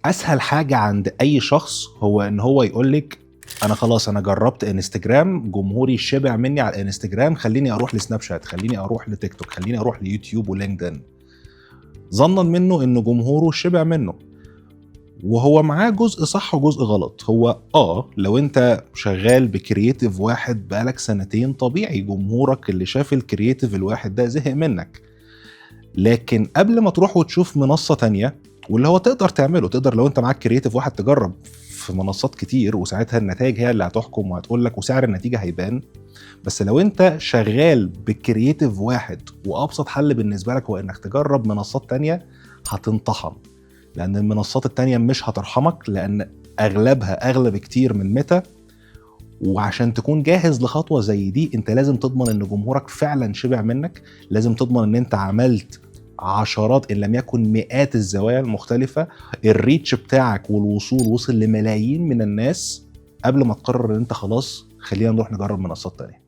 اسهل حاجة عند اي شخص هو ان هو يقول لك انا خلاص انا جربت انستجرام، جمهوري شبع مني على الانستجرام، خليني اروح لسناب شات، خليني اروح لتيك توك، خليني اروح ليوتيوب ولينكدين، ظنا منه ان جمهوره شبع منه. وهو معاه جزء صح وجزء غلط. هو لو انت شغال ب creative واحد بقالك سنتين، طبيعي جمهورك اللي شاف ال creative الواحد ده زهق منك. لكن قبل ما تروح وتشوف منصة تانية، واللي هو تقدر تعمله، تقدر لو انت معاك creative واحد تجرب في منصات كتير، وساعتها النتائج هي اللي هتحكم وهتقول لك، وسعر النتيجة هيبان. بس لو انت شغال ب creative واحد وابسط حل بالنسبة لك هو انك تجرب منصات تانية، هتنطحن، لان المنصات التانية مش هترحمك، لان اغلبها اغلى بكتير من ميتا. وعشان تكون جاهز لخطوة زي دي، انت لازم تضمن ان جمهورك فعلا شبع منك، لازم تضمن ان انت عملت عشرات ان لم يكن مئات الزوايا المختلفة، ال reach بتاعك والوصول وصل لملايين من الناس، قبل ما تقرر ان انت خلاص خلينا نروح نجرب منصات تانية.